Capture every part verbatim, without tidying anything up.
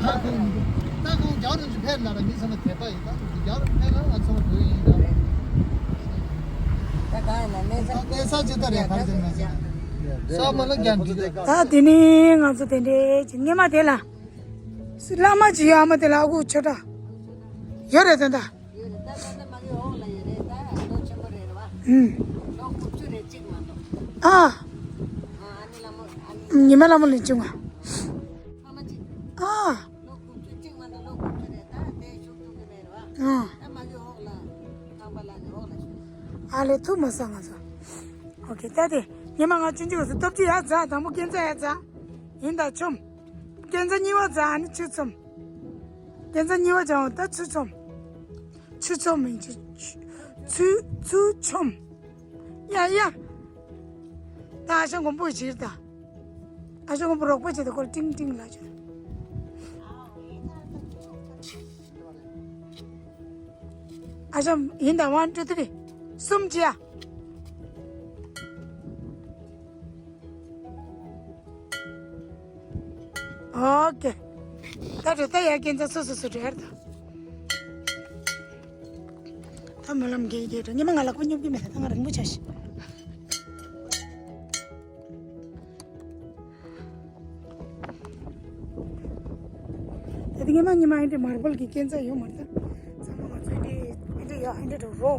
ད་ཁོང་ད་ཁོང་རྒྱ་རུ་ཅི་ཕེབས་ལ་ར་མི་ཚང་མ་དད་པ་ཡིན། ད་ཁོང་རྒྱ་རུ་ཕེབས་ལ་ང་ཚོ་བོད་ཡིན་ད། ད་གང་ཡིན་ན་གནས་ས་གནས་ས་ཅི་ལྟར་རེད། ག་རེ་ཟེར་ན་ཟེར་ན་ས་མ་ལ་རྒྱ་འདི་ད། དེ་ནི་ང་ཚོ་དེ་འདྲའི་ཅི་སྔས་མ་དེ་ལ་སུ་བླ་མ་ཅི་ཡོད། ཨ་མ་དེ་ལ་ཨ་ཁུ་ཆོས་གྲགས་ཡོད་རེད་ད། ད་ད་ད་མ་གི་འོག་ལ་ཡོད་རེད། ད་ལོ་ཆེན་པོ་རེད་རེད་བ། ཨུམ། ལོ་དགུ་བཅུ་རེད་གཅིག་མ་གཏོགས། ཨ། ཨ་ནི་ལ་མོ་ཨ་ནི། ཉི་མ་ལ་མོ་ལིན་ཅུང་ཨ། ཕ་མ་གཅིག་ཨ། ལོ་དགུ་བཅུ་གཅིག་མ་གཏོགས་ལོ་དགུ་བཅུ་རེད། ད་དེ་ཤུགས་ཐུག་གི་མེད་རེད་བ། ཨ། ད་མ་གི་འོག་ལ་ཁང་པ་ལ་ནི་འོག་ལ་ཤུགས། ཨ་ལེ་ཐུག་མ་སོང་ང་ཚོ། ཨོ་ཁེ་ད་དེ་ཉི་མ་ང་ཆུང་ཆུང་སུ་སྟོབས་ཀྱི་ཡ་ཛ་དང་པོ་སྐྱེན་ཚ་ཡ་ཛ་ཡིན་ད་ཆོམ། སྐྱེན་ཚ་གཉིས་པ་ཛ་ཨ་ནི་ཆུ་ཆོམ། སྐྱེན་ཚ་གཉིས་པ་ཛ་འོ་ད་ཆུ་ཆོམ། ཆུ་ཆོམ་མིན་ཆུ་ཆུ་ཆུ་ཆོམ། ཡ་ཡ། ད་ཨ་ཞང་མགོན་པོ་བྱིར་ད། ཨ་ཞང་མགོན་པོ་རོགས་པ་བྱེད་ད་ཁོ་ལ་ཏིང་ཏིང་ལ་བྱོས། ཨ་ཞང་ཡིན་ད་ཝན་ཊུ་ཐི་རི། གསུམ་བྱེད་ཡ། ཨོ་ཀེ། ད་རེད་ད་ཡ་སྐྱེན་ཚ་སོ་སོ་སོ་རེད་ད། ད་སྨོན་ལམ་རྒྱག་རྒྱག་འགྲོ། ཉི་མ་ང་ལ་ཁོ་སྙོབ་ཀྱི་མེད། ད་ང་རིང་པོ་ཆགས་ཤིག་ད་དེ་ཉི་མ་ཉི་མ་ཨེ་འདྲ་མར་བལ་གྱི་སྐྱེན་ཚ་ཡོད་མ་རེད་ད། ཚང་མ་ང་ཚོ་ཨེ་འདྲ་ཨེ་འདྲ་ཡ་ཨེ་འདྲ་འགྲོ་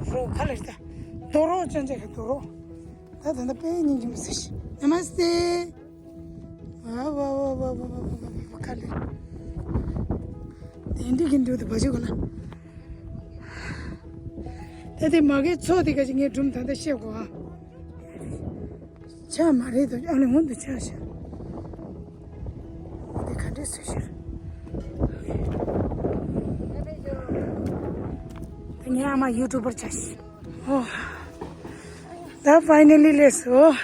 རོགས་རོགས་ག་ལ་རེད་ད། རྡོ་རོགས་ཅན་ཅན་གྱི་རྡོ་རོགས། ད་ད་ལྟ་དཔེ་སྙིང་རྗེ་མོ་ཟེར་ཞིག་ནམ་སྟེ། ཝ་ཝ་ཝ་ཁ་ལེ། དེ་འདི་གི་འདུག་ཏུ་བ་ཅི་གོ་ན། ད་དེ་མ་གའི་ཚོགས་དེ་ག་ཅིག་ངས་སྒྲུང་ད་ལྟ་བཤད་གོ་ཨ། ཆ་མ་རེད་དོ། ཨ་ནི་སྔོན་དུ་ཆ་ཤག་དེ་ག་འདྲས་སུ་ཤར། ད་ངའི་ཨ་མ་ཡུ་ཊུབ་པར་ཆ་ཤག་ཨོ། ད་ཕའི་ནལ་ལི་སླེབས་སོང་།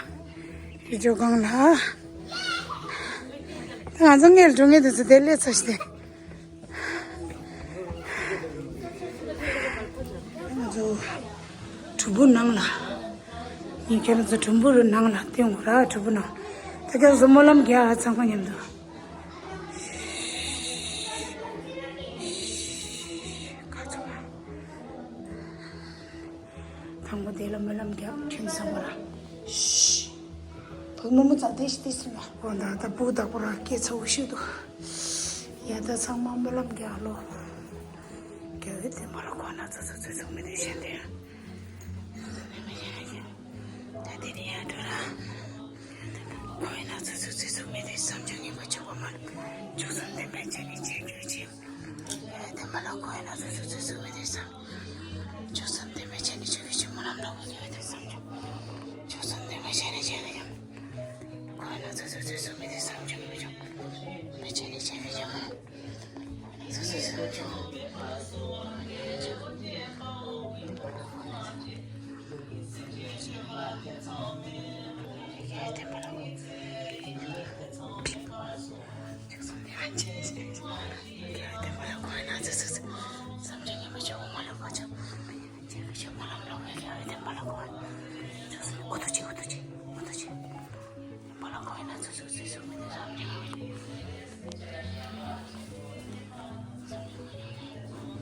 དེ་ཇོ་ཁང་ལ། ད་ང་ཚོ་སྔས་ལ་འགྲོ་མཁན་དེ་ཚོ་དེ་སླེབས་ཚར་ཤག་སྟེ། ང་ཚོ་གྲུམ་བུ་ནང་ལ། ངས་ཁྱེད་རང་ཚོ་གྲུམ་བུ་རུ་ནང་ལ་བསྟན་འོ་ར། གྲུམ་བུ་ནང་། ད་ཁྱེད་རང་ཚོ་སྨོན་ལམ་རྒྱག་ཨ། ཚང་མ་མཉམ་དུ། ཁ་ཚོ་ལ། དང་པོ་དེ་ལ་སྨོན་ལམ་རྒྱག་ཁྱོད་བཟང་བ་ལ། ཤི། བུ་མོ་མོ་ཙམ་དེ་ཤི་དེ་ཤི་ན། འོ་ད་ད་བུ་བདག་པོ་ར་སྐད་ཚ་བོ་ཤི་འདུག་ཡ་ད་ཚང་མ་སྨོན་ལམ་རྒྱག་ལོ། རྒྱ་བོད་དེ་མ་ལ་གོ་ན་ཚོ་ཚོ་ཚོ་ཚོ་མི་དེ་ཤན་དེ་ཡ། ད་དེ་ནི་ཡ་འགྲོ་ར། ཁོ་ཡིན་ན་ཚོ་ཚོ་ཚོ་ཚོ་མི་དེ་བསམ་བྱུང་ངན་པ་ཆོག་པ་མ་ལ། ཆོག་སམ་དེ་མེད་ཅན་ནི་ཆེ་རྒྱུ་ཆེ། དེ་མ་ལ་ཁོ་ཡིན་ན་ཚོ་ཚོ་ཚོ་ཚོ་མི་དེ་བསམ། ཆོག་སམ་དེ་མེད་ཅན་ནི་ཆེ་གི་ཆེ་མ་ལམ་ལ་ཁོ་ཡོད་དེ་བསམ་བྱུང་། ཆོག་སམ་དེ་མེད་ཅན་ནི་ཆེ་གི་ཆེ། ཁོ་ཡིན་ན་ཚོ་ཚོ་ཚོ་ཚོ་མི་དེ་བསམ་བྱུང་མི་བྱུང་། མེད་ཅན་ནི་ཆེ་གི་ཆེ་མ། ཚོ་ཚོ་ཚོ་ཚོ།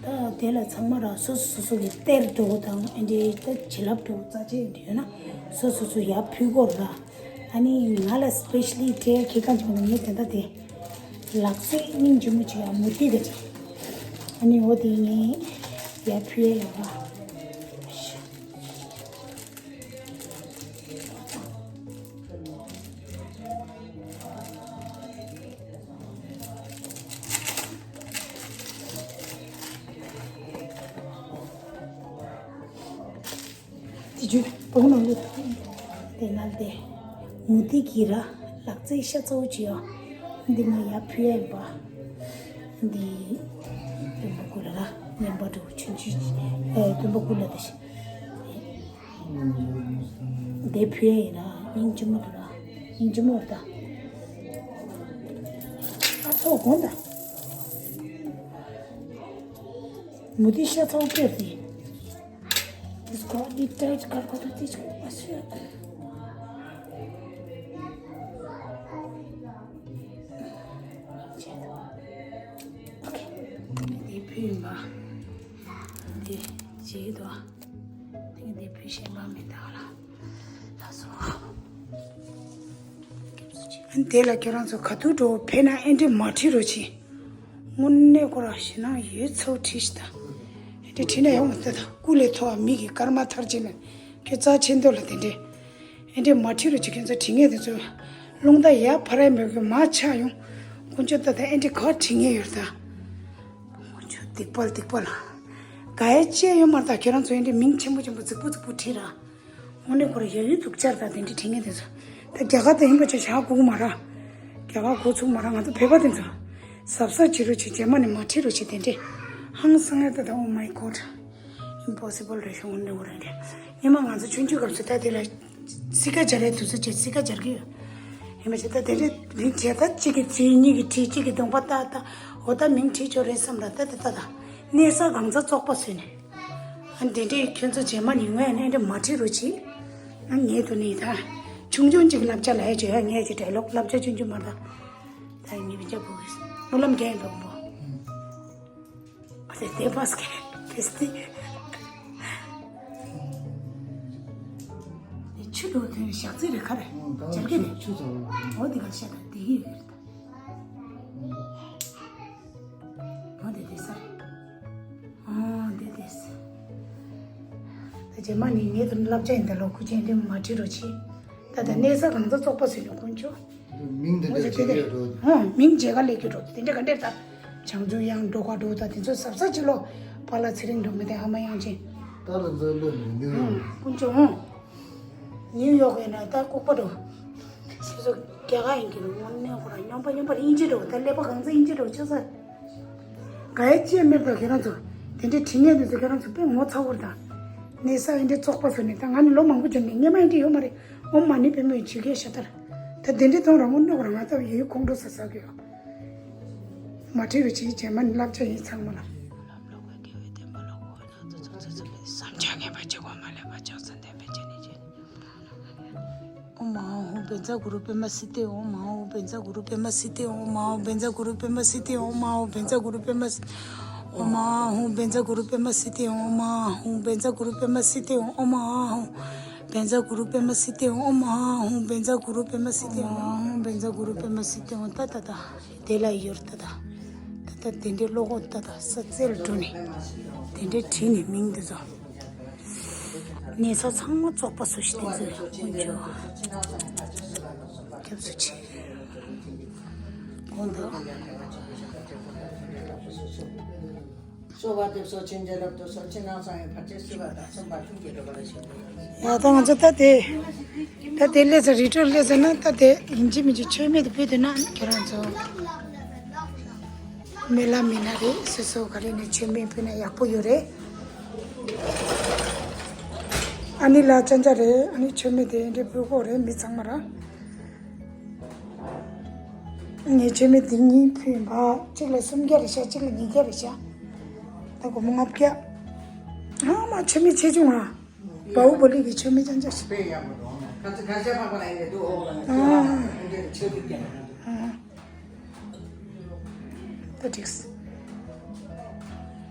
ད་དེ་ལ་ཚང་མ་རང་སོ་སོ་སོ་གི་གཏེར་འདྲ་བོ་དང་ཨེ་འདྲའི་ད་བྱིན་རླབས་འདྲ་བོ་རྩ་ཆེ་འདྲ་ཡོད་ན་སོ་སོ་སོ་ཡར་ཕུལ་དགོས་ར། ཨ་ནི་ང་ལ་སི་པེ་ཤ་ལི་སྤྲད་ཁེ་ཁ་བྱུང་ན་ངས་དེ་འདྲ་དེ་ལག་རྩེད་སྙིང་རྗེ་མོ་ཅིག་ཡང་མུ་ཏིག་ག་ཅིག་ཨ་ནི་འོ་དེ་ངས་ཡར་ཕུལ་ཡ་ཡོད་ར། དེ་ཆུ་བོང་ནང་ལུས་དེ་ནང་དེ་མུ་ཏིག་གི་ར་ལག་རྩེད་ཤ་ཚ་བོ་བྱེད་ཡོད། འདི་ང་ཡར་ཕུལ་ཡ་ཡིན་པ། འདི་སྟོན་པ་ཀུན་ལ་ར་ཉན་པ་འགྲོ་ཆུན་ཆུན་ཨེ་སྟོན་པ་ཀུན་ལ་དེ་ཤི། དེ་ཕུལ་ཡ་ཡིན་ན་སྙིང་རྗེ་མོ་འདུག་ན་སྙིང་རྗེ་མོ་རེད་ད། ཨ་ཚོགས་དགོངས་དག་མུ་ཏིག་ཤ་ཚ་བོ་སྐྱེས་ཏེ། This got me tight, got got this got my shirt. ཡིན་པ། འདི་བྱེད་དོ། དེ་འདི་བུ་ཤེས་པ་མི་འདུག་ལ། ལགས་སོ། ཨ་ནི་དེ་ལ་ཁྱོད་རང་ཚོ་ག་དུས་འགྲོ་ཕེབས་ན་ཨེ་འདྲི་མ་དྲིས་རོགས་བྱེད། དངོས་གནས་ཁོ་རང་ཞེད་སྣང་ཡོད་ཚོད་དྲིས་ཤི་ད། ཨེ་འདྲི་དྲིས་ན་ཡོང་མི་ལྟ་ད་སྐུ་ལས་མཐོ་བ་མི་གི་སྐར་མ་ཐར་ཅིག་ན་ཁྱོད་རྩ་ཆེན་འདོད་ལ་དེ་འདྲས། ཨེ་འདྲས་མ་ཁྲིད་རོགས་བྱེད། ཁྱོད་ཚོ་ཁྲིད་མཁན་དེ་ཚོ་རླུང་རྟ་ཡར་འཕར་ཡ་མེད་གི་མར་ཆག་ཡོང་། དཀོན་མཆོག་ད་ལྟ་ཨེ་འདྲས་ག་ཁྲིད་མཁན་ཡོད་ད། དཀོན་མཆོག་སྡིག་པ་ལ་སྡིག་པ་ལ། ག་ཡ་ཅི་ཡོད་མ་རེད་ད། ཁྱོད་རང་ཚོ་ཨེ་འདྲས་མིང་ཆེན་པོ་ཆེན་པོ་རྫིག་པོ་རྫིག་པོ་ཁྲིད་ར། དངོས་གནས་ཁོ་ར་ཡ་ཡུལ་སྡུག་ཅག་ད་དེ་འདྲས་ཁྲིད་མཁན་དེ་ཚོ། ད་རྒྱ་གར་དེ་ཡིན་པ་ཆ་བཞག་དགོས་གི་མ་ར། རྒྱ་གར་འགོ་ཚུགས་མ་ར། ང་ཚོ་བོད་པ་དེ་ཚོ་གཟབ་གཟབ་བྱེད་རོགས་བྱེད། རྗེས་མ་ནས་མ་ཁྲིད་རོགས་བྱེད་དེ་འདྲས། ཧང་སང་ཡ་ད་ད། Oh my God. Impossible རེད་ཤོང་འདྲ་བོ་རེད། སྔོན་མ་ང་ཚོ་ཆུང་ཆུང་སྐབས་སུ་ད་དེ་ལ་སྲིད་ཀ་སྦྱར་རེད་དུས་ཚོད་བྱས་སྲིད་ཀ་སྦྱར་གི་ཡོད། ཡིན་པ་བྱས་ད་དེ་འདྲས་མིང་བྱས་ད་གཅིག་གི་ཚིག་གཉིས་ཀྱི་བྲིས་གཅིག་གི་གདོང་པ་ལྟ་ལྟ། འོ་ད་མིང་བྲིས་ཆོག་རེད་བསམ་ལ་ད་ད་ད་ད། གནས་ས་གང་ཚ་བཙོག་པ་བཟོས་ནས། ཨ་འདི་འདྲས་ཁྱོད་ཚོ་རྗེས་མ་ནས་ངོས་ནས་འདྲ་མ་བྲིས་རོགས་གྱིས། ཨ་ངས་དུ་ནི་ད། ཆུང་ཆུང་གཅིག་བསླབ་བྱ་ལ་ཡ་བྱོས་ཡ། ངས་ཀྱི་ཌའི་ལོག་བསླབ་བྱ་ཆུང་ཆུང་མ་ད། ད་ངས་བི་ཅག་བུ་གི་སྨོན་ལམ་རྒྱག་ཡིན་པ་འོང་པོ། ཨ་དེ་དེ་པས་ཀྱི་དེ་སྟེ། ཆུ་འགྲོ་དོན་ཞག་རྩི་རེ་ཁ་རེ། ཨོ་ད་སྦྱར་གི་རེད། ཆུ་ཚ་བ། འོ་དེ་ག་ཤ་ད་དེ་ཡིན་རེད། འོ་དེ་དེ་ས་རེད། འོ་དེ་དེ་ས། ད་རྗེས་མ་ནི་ངས་དུ་བསླབ་བྱ་ཡིན་ད་ལོ་ཁུ་ཅན་དེ་མ་བྲིས་རོགས་གྱིས། ད་ད་གནས་ས་གང་ཚ་བཙོག་པ་བཟོས་ནས་དཀོན་མཆོག་མིང་དེ་འདྲ་བྱེད་ཀྱི་ཡོད་འགྲོ། ཧུང་མིང་བྱེད་ག་ལས་ཀྱི་འགྲོ་དེ་འདྲ་ག་འདྲ་ད། བྱང་ཆུབ་གཡང་འགྲོ་ག་འགྲོ་ད་དེ་ཚོ་གཟབ་གཟབ་བྱེད་ལོ། པཱ་ལགས་ཚེ་རིང་འགྲོ་མི་དེ་ཨ་མ་དབྱངས་ཅན། ད་ལ་འཛོལ་ལོ་མི་འདུག་ཧུང་དཀོན་མཆོག་ཧུང་། ནིའུ་ཡོག་ཡིན་ན་ད་ལྐུགས་པ་འགྲོ། སོ་སོ་རྒྱ་གར་ཡིན་གྱི་རུ་དངོས་གནས་ཁོ་རང་སྨྱོན་པ་སྨྱོན་པ་དབྱིན་ཇི་འགྲོ་ད་ཀླད་པ་གང་ཚ་དབྱིན་ཇི་འགྲོ་ཆོག་ས། ག་ཡ་ཅི་མེད་ད་ཁྱེད་རང་ཚོ། དེ་འདྲའི་དྲི་ངན་དེ་ཚོ་ཁྱེད་རང་ཚོ་དཔེ་ངོ་ཚ་བོར་ད། གནས་ས་ཨེ་འདྲའི་བཙོག་པ་བཟོས་ནས་ད་ང་ནི་ལོ་མང་པོ་འཇོན་ནས་སྔན་མ་ཨེ་འདྲའི་ཡོད་མ་རེད། ཨོཾ་མ་ཎི་པདྨེ་ཇི་གེ་ཤ་ཏར། ད་དེ་འདྲའི་གཏོང་རང་ངོ་གནོད་རང་ང་ཚོ་ཡོད་ཁོང་ཁྲོ་ཟ་ཟ་གི་ཡོད། མ་བྲིས་རུ་ཅིའི་རྗེས་མ་ནི་བསླབ་བྱ་ཡིན་ཚང་མ་ལ། བསམ་བྱ་ངན་པ་གཅིག་པོ་མ་ལས་པ་ཅོག་ཙམ་ལྡན་པའི་རྗེས་ནི་རྗེས་ནི། ཨོཾ་ཨཱཿཧཱུྃ་བཛྲ་གུ་རུ་པདྨ་སིདྡྷི། ཨོཾ་ཨཱཿཧཱུྃ་བཛྲ་གུ་རུ་པདྨ་སིདྡྷི། ཨོཾ་ཨཱཿཧཱུྃ་བཛྲ་གུ་རུ་པདྨ་སིདྡྷི། ཨོཾ་ཨཱཿཧཱུྃ་བཛྲ་གུ་རུ་པདྨ་སིདྡྷི། ཨོཾ་ཨཱཿཧཱུྃ་བཛྲ་གུ་རུ་པདྨ་སིདྡྷི། ཨོཾ་ཨཱཿཧཱུྃ་བཛྲ་གུ་རུ་པདྨ་སིདྡྷི། ཨོཾ་ཨཱཿཧཱུྃ་བཛྲ་གུ་རུ་པདྨ་སིདྡྷི། ཨོཾ་ཨཱཿཧཱུྃ་བཛྲ་གུ་རུ་པདྨ་སིདྡྷི། ཨོཾ་ཨཱཿཧཱུྃ་བཛྲ་གུ་རུ་པདྨ་སིདྡྷི། ཨོཾ་ཏདྱ་ཐཱ། དེ་ལ་ཡོད་ད་ད། ད་ལྟ་དེ་འདྲའི་བློ་ཁོག་ད་ད་ས་རྩེར་འགྲོ་ནས་དེ་འདྲའི་བྲིས་ནས་མིང་འདི་ཚོ་གནས་ས་ཚང་མ་བཙོག་པ་བཟོ་ཞིག་དེ་ཚོ་དཀོན་མཆོག་སྐྱབས་སུ་མཆི། དགོངས་དག། གསོལ་བ་འདེབས་སོ། བྱིན་གྱིས་བརླབ་ཏུ་གསོལ། ཕྱི་ནང་གསང་བའི་བར་ཆད་སེལ་བ་དང་། གསུམ་པ་ལྷུན་གྱིས་གྲུབ་པར་ཤོག། ཡ་ད་ང་ཚོ་ད་དེ་ད་དེ་སླེབས་ཚར། རི་ཁྲོད་སླེབས་ཚར་ན་ད་དེ་ཡིན་གཅིག་མིན་གཅིག་མཆོད་མེ་དེ་ཕུལ་འདོད་ན་ཁྱེད་རང་ཚོ་མི་ལ་མི་ན་རེད། སོ་སོ་ག་རེ་ནས་མཆོད་མེ་ཕུལ་ན་ཡག་པོ་ཡོད་རེད། ཨ་ནི་ལ་ཅན་ཅ་རེད། ཨ་ནི་མཆོད་མེ་དེ་འདྲ་ཕུལ་དགོས་རེད། མི་ཚང་མ་ར། ངས་མཆོད་མེ་འདི་གཉིས་ཕུལ་ཡིན་པ། གཅིག་ལ་སུམ་བརྒྱ་རེད་ཤག་གཅིག་ལ་ཉིས་བརྒྱ་རེད་ཤག་ད་སྒོར་མོ་ལྔ་བརྒྱ། ཨ་མ་མཆོད་མེ་ཆེ་ཆུང་ང་། བའུ་བ་ལི་གི་མཆོད་མེ་ཅང་ཅང་ཞིག་དཔེ་ཡག་པོ་འདུག་ཁ་ཚ་ཁ་ཤས་ཕག་པ་ལ་ཡིན་འདུག་ཨོ་ལ་ཨ་ཁྱོད་ལ་འདི་ཆོས་ལུགས་ཀྱང་། ཨ་ད་འགྲིགས།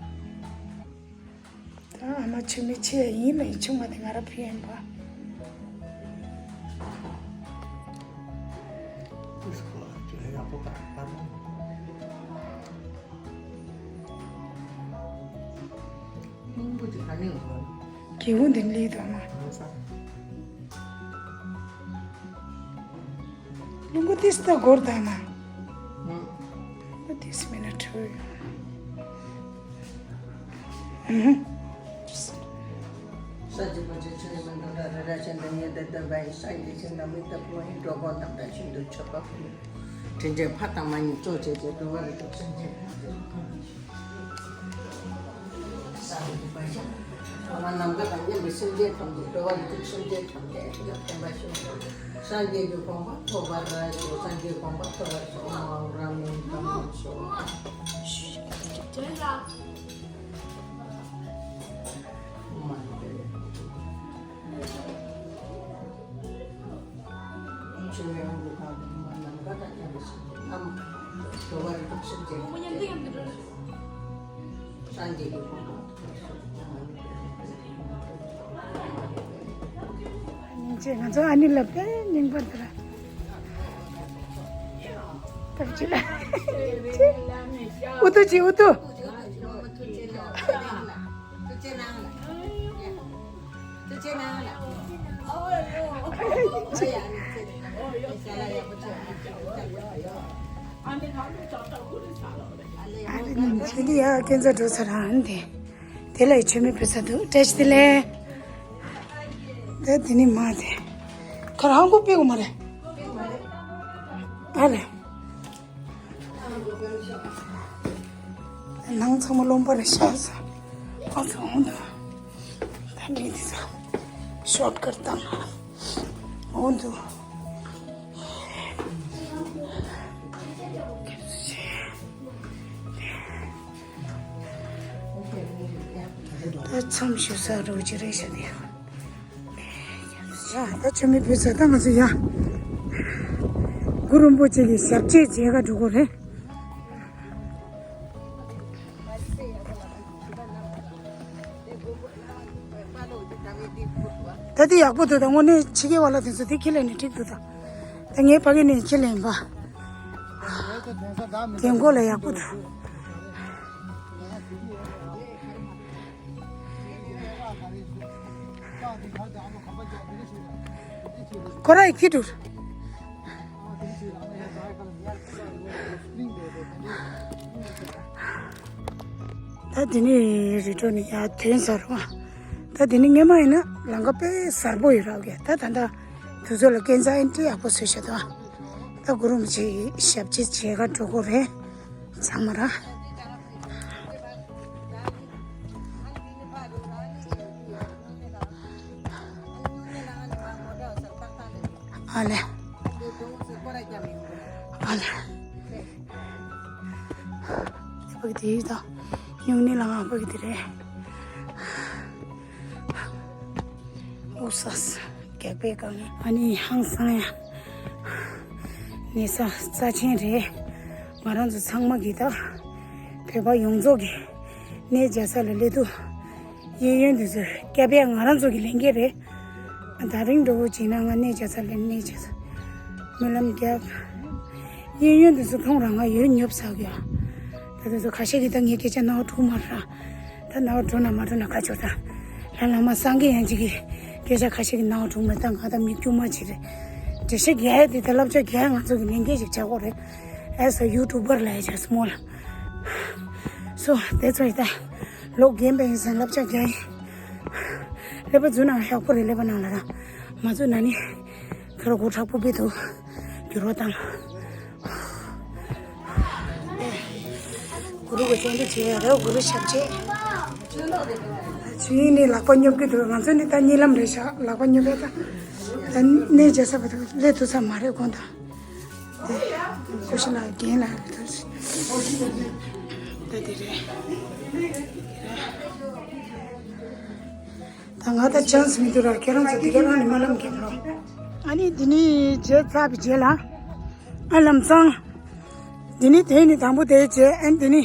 ད་ཨ་མ་མཆོད་མེ་ཆེ་ཡིན་ལ་ཡིན་ཆུང་བ་དེ་ང་ར་ཕུལ་ཡིན་པ། རླུང་བུ་དེ་ག་ནས་འོང་། སྒེའུ་ཁུང་འདི་ལི་དང་ན། རླུང་བུ་ཏིས་ད་སྒོར་དང་ན། རླུང་བུ་ཏིས་མེད་ན་འཕྲོད་ཡོང་། ས་གཅིག་པ་གཅིག་ཆུ་ཡི་མི་འགྲོ་ལ་རི་ར་ཆེན་འདི་ཉིད་དུ་སྟོན་པ་ཡི། སངས་རྒྱས་ཆེན་དང་མི་ལྟ་བུ་ཡི། འགྲོ་ཀུན་རྣམ་དག་ཤིན་ཏུ་མཆོད་པ་ཕུལ། དྲིན་ཅན་ཕ་དང་མ་གཉིས་གཙོ་བྱས་ཏེ་འགྲོ་བ་རིགས་དྲུག་སེམས་ཅན་ཐམས་ཅད། ས་རུ་འཇུག་པ་ཡིན། ཐོག་མ་ནམ་མཁའ་དང་མཉམ་པའི་སེམས་ཅན་ཐམས་ཅད། འགྲོ་བ་རིགས་དྲུག་སེམས་ཅན་ཐམས་ཅད་ཡང་དག་པར་ཕན་པ་ཞིག་སངས་རྒྱས་ཀྱི་གོ་འཕང་ཐོབ་པར་ཤོག་སངས་རྒྱས་གོ་འཕང་ཐོབ་པར་ཤོག་ཨོཾ་ཨཱཿཧཱུྃ་ར་མེ་ཀ་མ་ཤོ། ཆོས་དབྱིངས་ཀྱི་ཁམས་ནམ་མཁའ་དང་མཉམ་པའི་སེམས་ཅན་ཐམས་ཅད། འགྲོ་བ་རིགས་དྲུག་སེམས་ཅན་ཐམས་ཅད། ཉིན་བྱེད་ང་ཚོ་ཨ་ནི་ལ་དཔེ་རྙིང་པ་འདི་ར། ཐབས་ཅི་ལ། ཨུ་ཏུ་ཅི་ཨུ་ཏུ། ཨ་རི་ཉིན་བྱེད་ཀྱི་ཡ་སྐྱོན་ཆ་འགྲོ་ས་རང་དེ། དེ་ལ་མཆོད་མེ་ཕུལ་ས་འདུག་བཀྲ་ཤིས་བདེ་ལེགས། ད་དེ་ནི་མ་དེ། ཁ་རང་ཁུ་པི་གོ་མ་རེད། ཨ་ལེ། ནང་ཚང་མ་རློན་པ་རེད་ཤག་ས། ཨ་ཚོ་འོང་དུ། ད་མི་དེ་ཚོ། ཤོར་ཀར་བཏང་། འོང་དུ། ད་མཚམས་ཞུ་ས་རུ་ཅི་རེད་ཤག་དེ། ཡ་ད་ཆུ་མིག་བུད་ས་ད་ང་ཚོ་ཡ། གུ་རུ་རིན་པོ་ཆེ་གི་ཞབས་རྗེས་མཇལ་ག་འགྲོ་གི་རེད། ད་དེ་ཡག་པོ་འདུག་ད་དངོས་གནས་ཕྱི་རྒྱལ་བ་ལ་དེ་ཚོ་དེ་ཁྱེར་ལས་ནས་འགྲིག་འདུག་ད། ད་ངའི་ཕ་གི་ནས་ཁྱེར་ལས་ཡིན་པ། དེ་མགོ་ལ་ཡག་པོ་འདུག་ཁོ་ར་ཡི་ཁྱི་འདུག་ད་དེ་ནས་རི་ཁྲོད་ནས་ཡར་ཐོན་ཚར་བ། ད་དེ་ནས་སྔོན་མ་ཡིན་ན་ལམ་ཁ་དཔེ་གསལ་པོ་ཡོད་ར་གི། ད་ད་ལྟ་དུས་ཚོད་ལ་སྐས་འཛེག་ཨེ་འདྲ་ཡག་པོ་བཟོས་བཞག་འདུག་ད་གུ་རུ་རིན་པོ་ཆེ་ཞབས་རྗེས་མཇལ་ག་འགྲོ་དགོས་རེད། ཚང་མ་ར། ཨ་ལེ། ཨ་ལེ། ཕ་གི་དེ་ཡིས་དང་། སྨྱུང་གནས་ལ་ང་ཕ་གི་དེ་རེད། ཨོ་ས་ས། སྒེག་པའི་སྒང་ནས་ཨ་ནི་ཧང་སང་ཡ། གནས་ས་རྩ་ཆེན་རེད། ང་རང་ཚོ་ཚང་མ་གི་ད། བོད་པ་ཡོངས་རྫོགས་ཀྱི་གནས་མཇལ་ས་ལ་སླེབས་དུས། གཡས་གཡོན་དུ་ཚོ་སྐྱབས་ཡ་ང་རང་ཚོ་གི་ལས་འགན་རེད། ད་རིང་འགྲོ་བོ་བྱས་ན་ང་གནས་མཇལ་ས་ལ་གནས་མཇལ་ས། སྨོན་ལམ་རྒྱབ། གཡས་གཡོན་དུ་ཚོ་ཁོང་རང་ང་ཡོད་ཉོབ་ཟ་གི་ཡ། ད་དུ་ཚོ་ཁ་ཤས་ཀྱིས་ད་ངའི་སྐད་ཆ་རྣ་བ་འཁྲུག་མ་ར། ད་རྣ་བ་འགྲོ་ན་མ་འགྲོ་ན་ཁ་ཆོར་ད། ལ་ལ་མ་སངས་རྒྱས་ཡང་གཅིག་གིས་སྐད་ཆ་ཁ་ཤས་ཀྱིས་རྣ་བ་འཁྲུག་མ་ད་ང་ད་མིག་སྐྱུར་མ་བྱེད་རེད། འགྲེལ་བཤད་རྒྱག་ཡ་དེ་ད་བསླབ་བྱ་རྒྱག་ཡ་ང་ཚོ་གི་ལས་འགན་ཞིག་བྱ་དགོས་རེད། As a YouTuber ལ་ཡ་བྱ་སྨོ་ལ། So that's why ད། ལོ་རྒན་པ་ཡིན་ཙང་བསླབ་བྱ་རྒྱག་ཡིན། ཀླད་པ་འཛུལ་ན་ཡག་པོ་རེད། ཀླད་པ་ནང་ལ་ར། མ་འཛུལ་ན་ནི། ཁ་རོ་སྒོ་དྲག་པོ་དཔེ་འདུག་འགྱུར་བ་བཏང་། གུ་རུ་གི་རྟེན་འབྲེལ་བྱེད་ཡ་རེད། གུ་རུ་ཞབས་རྗེས། ཆུ་ཡིན་ནི་ལག་པ་སྙོབ་ཀྱི་འདུག་ང་ཚོ་ནི་ད་གཉིད་ལམ་རེད་ཤག་ལག་པ་སྙོབ་པའི་ད། ད་གནས་མཇལ་ས་བར་དུ་སླེབས་ཐུབ་ས་མ་རེད་དགོངས་དག་དེ། ཀུ་ཤུ་ལགས་རྒན་ལགས་རེད་ད། ད་དེ་རེད། ད་ང་ད་ཆན་སི་མི་འདུག་ར། ཁྱེད་རང་ཚོ་འདི་ག་རང་ནས་སྨོན་ལམ་རྒྱབ་རོགས། ཨ་ནི་འདི་ནི་རྗེས་ཚར་བའི་རྗེས་ལ། ཨ་ལམ་སང་། འདི་ནི་དེ་ནི་དང་པོ་དེའི་རྗེས་ཨ་ནི་འདི་ནི།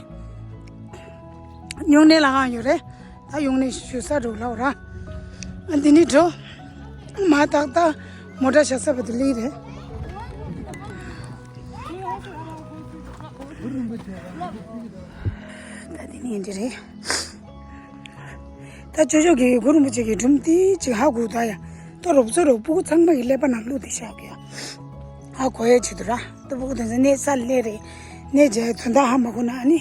སྨྱུང་གནས་ལ་ཨང་ཡོད་རེད། ད་སྨྱུང་གནས་ཞུ་ས་འགྲོ་ལབ་ར། ཨ་འདི་ནི་འགྲོ། མ་ཏག་ཏག་མོ་ཊ་བཞག་ས་བ་དུ་ལི་རེད། ད་འདི་ནི་འདི་རེད། ད་ཅོ་ཅོ་གི་གུ་རུ་རིན་པོ་ཆེ་གི་སྒྲུང་དེ་ཅིག་ཧ་གོ་ད་ཡ། ད་རོབ་ཚོ་རོ་སྤུ་གུ་ཚང་མ་གི་ཀླད་པ་ནང་བླུགས་ཏེ་བཞག་གི་ཡ། ཧ་གོ་ཡ་ཆེད་དུ་ར། ད་སྤུ་གུ་དེ་ཚོ་གནས་ས་ལས་རེད། གནས་མཇལ་དོན་དག་ཧ་མ་གོ་ན་ཨ་ནི།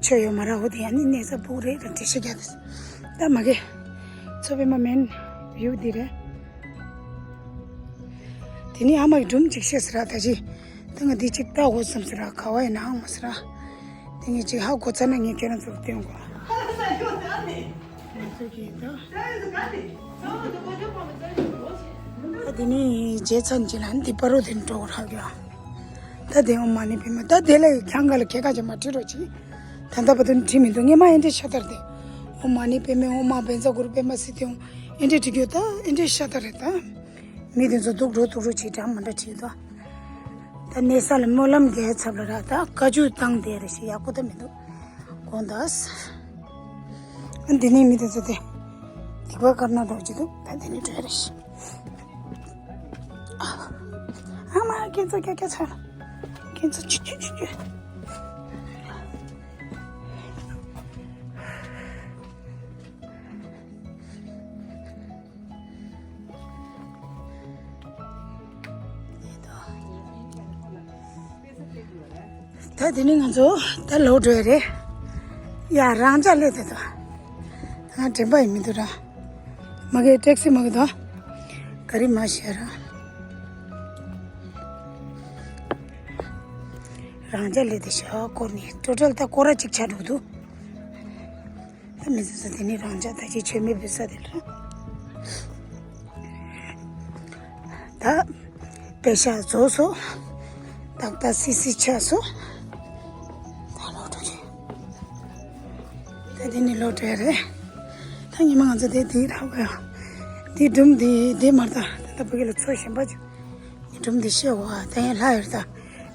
ཆོས་ཡོད་མ་ར་འོ་དེ་ཨ་ནི་གནས་ས་སྤུ་གུ་རེད་ར་འགྲེལ་བཤད་རྒྱག་དེ། ད་མ་གི། མཚོ་པདྨ་མན་བིའུ་འདི་རེད། དེ་ནི་ཨ་མ་གི་སྒྲུང་ཅིག་བཤད་ཟེར་ར་ད་ཅི། ད་ང་འདི་ཅིག་ལྟ་དགོས་བསམ་ཟེར་ར་ག་བ་ཡིན་ནའང་མ་ཟེར་ར། དེ་ངས་ཅིག་ཧ་གོ་ཚར་ན་ངས་ཁྱེད་རང་ཚོར་སྟོན་དགོས། ང་ཚོ་གི་ད། ད་དེ་ནི་རྗེས་ཚར་ཅིག་ལ་འདི་པ་རོ་དེ་འགྲོ་རག་ཡོད། ད་དེ་ཨོཾ་མ་ཎི་པདྨེ་ད་དེ་ལ་ཡི་ཁྱང་ག་ལ་ཁྱེད་ཀ་ཅིག་མ་བྲིས་རོགས་གྱིས། ད་ལྟ་བར་དུ་བྲིས་མི་འདུག་སྔོན་མ་ཨེ་འདྲས་ཤ་སྟག་རེད་དེ། ཨོཾ་མ་ཎི་པདྨེ་ཨོཾ་མ་བཛྲ་གུ་རུ་པདྨ་སིདྡྷི་ཧཱུྃ་ཨེ་འདྲས་བྲིས་རྒྱུ་ད་ཨེ་འདྲས་ཤ་སྟག་རེད་ད། མི་དེ་ཚོ་སྡུག་རོ་སྡུག་རོ་བྱེད་འདྲ་མ་འདྲ་བྲིས་འདུག་ད་གནས་ས་ལ་སྨོན་ལམ་རྒྱག་ཚབ་ལ་ར་ད་བཀའ་བཀྱོན་བཏང་བསྡད་རེད་ཞེས་ཡག་པོ་ད་མི་འདུག་དགོངས་དག་ཨ་འདི་ནས་མི་དེ་ཚོ་དེ་སྡིག་པ་དཀར་ནག་འགྲོ་གི་འདུག་ད་འདི་ནས་འགྲོ་ཡ་རེད་ཤག་ཨ་མ་ཁྱེད་ཚོ་ཀྱ་ཀྱ་ཚ། ཁྱེད་ཚོ་ཆུ་ཆུ་ཆུ་ཆུ། ད་དེ་ནི་ང་ཚོ་ད་ལོག་འགྲོ་ཡ་རེད། ཡ་རང་འཇགས་སླེབས་དེ་ད། ང་དྲན་པ་ཡིན་མི་འདུག་ར། མ་གི་ཊེག་སི་མ་གི་ད། ག་རི་མ་ཤེས་ར། རང་འཇགས་སླེབས་དེ་ཤ་སྐོར་ནི་ཊོ་ཊལ་ད་སྐོར་ར་གཅིག་ཆགས་འགྲོ་གི་འདུག་ད་མི་ཚེ་ཚོ་དེ་ནི་རང་འཇགས་ད་ཅི་ཆོས་མེད་བུད་ས་དེ་ལ། ད་པེ་ཤ་རྫོགས་སོ། ཏག་ཏག་སི་སི་ཆགས་སོ། ད་ལོག་འགྲོ་རེད། ད་དེ་ནི་ལོག་འགྲོ་ཡ་རེད། ད་ཉི་མ་ང་ཚོ་དེ་དེ་རག་གི་ཡོད། དེ་སྒྲུང་དེ་དེ་མ་རེད་ད། ད་ལྟ་ཕ་གི་ལ་ཚོ་གཞན་པ་ཅིག་ངས་སྒྲུང་འདི་བཤད་དགོས་ཨ། ད་ཡང་ལྷག་ཡོད་རེད་ད།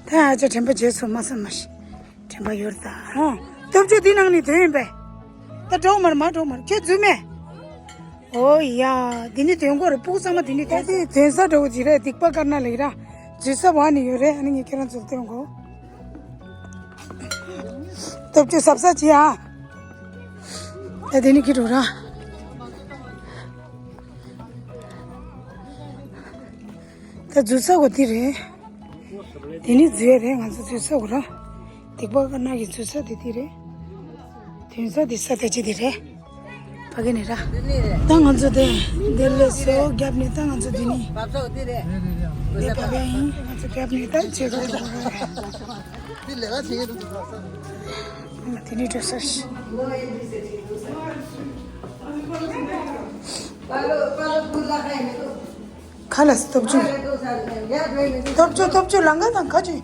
ད་ཨ་ཅག་དྲན་པ་བརྗེད་སོང་མ་བསམ་མ་ཤེས། དྲན་པ་ཡོད་རེད་ད། ཧོ། སྟོབས་ཆུ་འདི་ནང་ནས་དོན་ཡིན་པས། ད་འགྲོ་མར་མ་འགྲོ་མར་ཁྱོད་རྫུན་མས། ཨོ་ཡ། འདི་ནི་དོན་གོ་རེད། སྤུ་གུ་ཚང་མ་འདི་ནི་ད་དེ་དོན་ས་འགྲོ་གི་རེད། སྡིག་པ་དཀར་ནག་ལེགས་ར། རྫུན་ས་བ་ནི་ཡོད་རེད། ཨ་ནི་ངས་ཁྱེད་རང་ཚོར་སྟོན་གོ། སྟོབས་ཆུ་ཟབ་ས་ཅི་ཨ། ད་དེ་ནི་ཁྱེད་འགྲོ་ར། ད་རྫུན་ས་གོ་འདི་རེད། དེ་ནི་རྫུན་རེད། ང་ཚོ་རྫུན་ས་གོ་ར། སྡིག་པ་དཀར་ནག་གི་རྫུན་ས་དེ་འདི་རེད། དོན་ས་དེ་ས་ད་ཅི་དེ་རེད། ཕ་གི་ནས་ར། ད་ང་ཚོ་དེ་འདིར་སླེབས་སོ། རྒྱབ་ནས་ད་ང་ཚོ་འདི་ནས་འདི་ཕ་གི་ཡིན། ང་ཚོ་རྒྱབ་ནས་ད་བྱེད་ག་འགྲོ་གི་རེད། དེ་ནས་འགྲོ་ས་ཞིག་ཁ་ལ་སྟོབས་ཆུ། སྟོབས་ཆུ་སྟོབས་ཆུ་ལང་ཀ་དང་ཁ་ཆུ།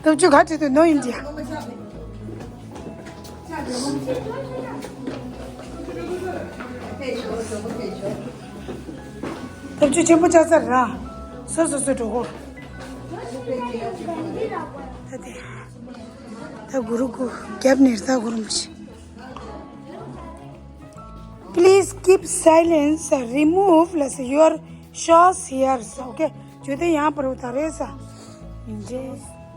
སྟོབས་ཆུ་ཁ་ཆུ་དུ་ནོ་ཡིན་ཅི། སྟོབས་ཆུ་ཆེན་པོ་ཆགས་ཚར་ར། སོ་སོ་སོ་འགྲོ་གོ། ད་དེ། ད་གུ་རུ་གུ་རྒྱབ་ནས་ད་གུ་རུ་མི་ཤེས། Please keep silence, remove your shoes here, okay? ཇུ་དེ་ཡང་པར་ད་རེས་ས། ཇེ་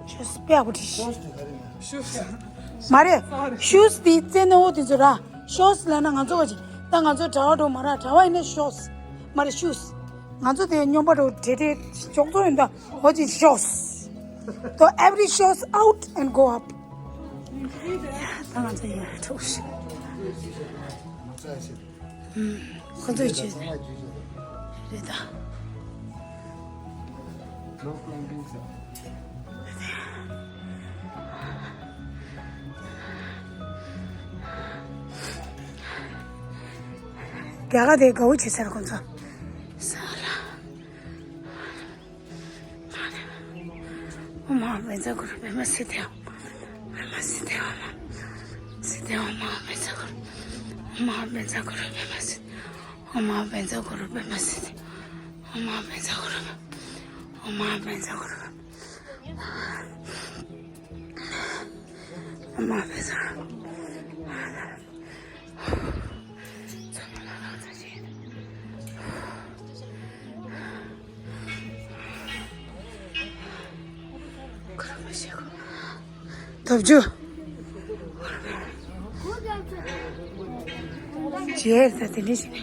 ཤུས་པེ་ཨ་བུ་ཏི་ཤི། མ་རེད། ཤུས་དེ་བཙན་ནོ་དེ་ཚོ་ར། ཤོས་ལ་ན་ང་ཚོ་བ་ཅི། ད་ང་ཚོ་གྲྭ་བ་འགྲོ་མ་ར། གྲྭ་བ་ཡིན་ན་ཤོས། མ་རེད་ཤུས། ང་ཚོ་དེ་སྨྱོན་པ་འགྲོ་བྲེ་བྲེ་ཅོག་ཙོ་ཡིན་ད། ཧོ་ཅི་ཤོས། So every shoes out and go up. ད་ང་ཚོ་ཡར་འགྲོ་ཤི། ཁོ་ཚོས་བྱས་རེད་ད། རྒྱ་གར་དེ་དགའ་བོ་བྱེད་ས་རེད་ཁོ་ཚོ། ས་ལ། ཨོ་མ་བཛྲ་གུ་རུ་པདྨ་སིདྡྷི། པདྨ་སིདྡྷི། ཨོ་མ་སིདྡྷི། ཨོ་མ་བཛྲ་གུ་རུ། ཨོ་མ་བཛྲ་གུ་རུ་པདྨ་སིདྡྷི། ཨོ་མ་བཛྲ་གུ་རུ་པདྨ་སིདྡྷི། ཨོ་མ་བཛྲ་གུ་རུ། ཨོ་མ་བཛྲ་གུ་རུ། ཨོ་མ་བཛྲ། སྟོབས་ཆུ། ཇེར་ད་དེ་འདྲ་ཞིག་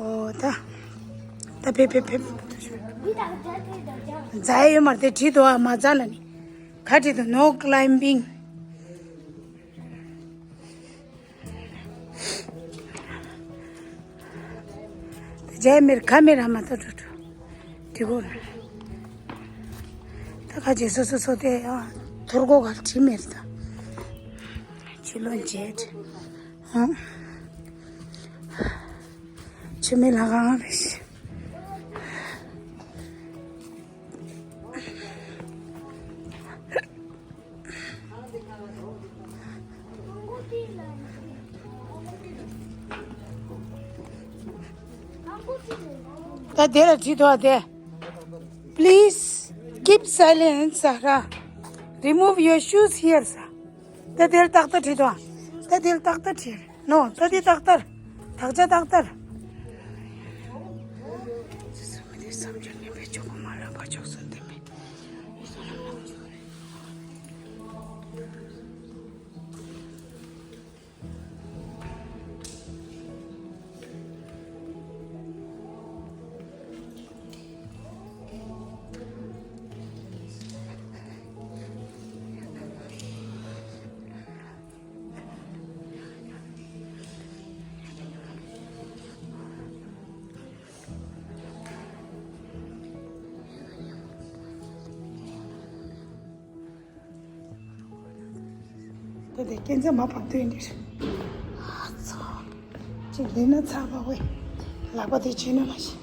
ཨོ་ད། ད་ཕེབས་ཕེབས་ཕེབས། རྫ་ཡོད་མ་རེད་དེ་བྲིས་འདུག་ཨ། མ་རྫ་ལ་ནི། ག་བྲིས་འདུག No climbing. ད་རྫ་མེར་ག་མེར་ཨ་མ་ད་འགྲོ་འགྲོ། དེ་གོ། ད་ཁ་ཆེ་སོ་སོ་སོ་དེ་ཨ། ཐོར་གོ་ག་བྲིས་མེར་ད། ཕྱི་ལོ་བརྒྱད། ཨང་། ཆ་ དེ་མི་ལ་གང་རེད། ད་དེ་ལ་བྲིས་ཐོག་དེ། Please keep silence, Sahra. Remove your shoes here, sir. ད་དེར་ཏག་ཏག་བྲིས་དོ། ད་དེར་ཏག་ཏག་བྲིས། No, ད་དེ་ཏག་ཏག་དག་ཆ་ཏག་ཏག་ད་དེ་སྐྱེ་འཚར་མ་བབས་དུས་འདིར། ཨ་ཚོ། ཅིག་ལས་ན་ཚར་བ་བས། ལག་པ་དེ་བྱིན་ན་མ་ཤེས།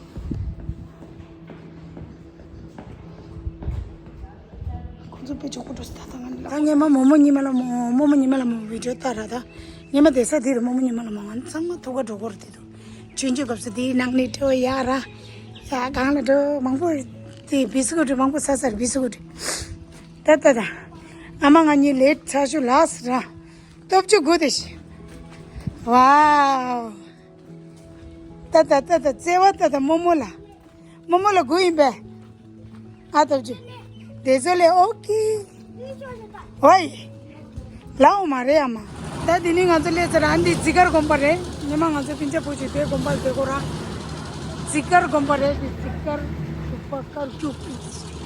ཁོང་ཚོ་དཔེ་ཆོག་པོ་འགྲོ་སི་ད་ལྟ་ང་ལ། ད་ངས་མ་རྨོ་མོ་ཉི་མ་ལ་རྨོ་རྨོ་མོ་ཉི་མ་ལ་རྨོ་བི་ཌིའོ་ལྟ་ར་ད། ཉི་མ་དེ་ས་དེ་རུ་རྨོ་མོ་ཉི་མ་ལ་རྨོ་ང་ཚང་མ་ཐུག་ག་འགྲོ་གོ་ར་དེ་དུ། ཆུང་ཆུང་སྐབས་སུ་དེའི་ནང་ནས་འགྲོ་ཡ་ར། ཡ་གང་ལ་འགྲོ་མང་པོ། དེ་བི་སི་ཀུ་ཊི་མང་པོ་ཟ་ཟེར་བི་སི་ཀུ་ཊི། ད་ད་ད། ཨ་མ་ང་གཉིས་ལེ་ཊི་ཆགས་ཤུ་ལགས་ར། སྟོབས་བཅུ་དགུ་དེ་ཤི། ཝའོ། ད་ད་ད་ད་བརྩེ་བ་ད་ད་རྨོ་མོ་ལ། རྨོ་མོ་ལ་དགུ་ཡིན་པས། ཨ་སྟོབས་བཅུ། དེ་ཚོ་ལས་ཨོ་ཀེ། ཝའི། ལའོ་མ་རེད་ཨ་མ། ད་དེ་ནི་ང་ཚོ་སླེབས་ཚར། ཨ་འདི་ཛི་ཀར་དགོན་པ་རེད། ཉི་མ་ང་ཚོ་སྤུན་ཆ་བུ་ཅིག་དེ་དགོན་པ་ལ་བསྡད་གོ་ར། ཛི་ཀར་དགོན་པ་རེད། དེ་ཛི་ཀར་དགོན་པ་དཀར་རྒྱུག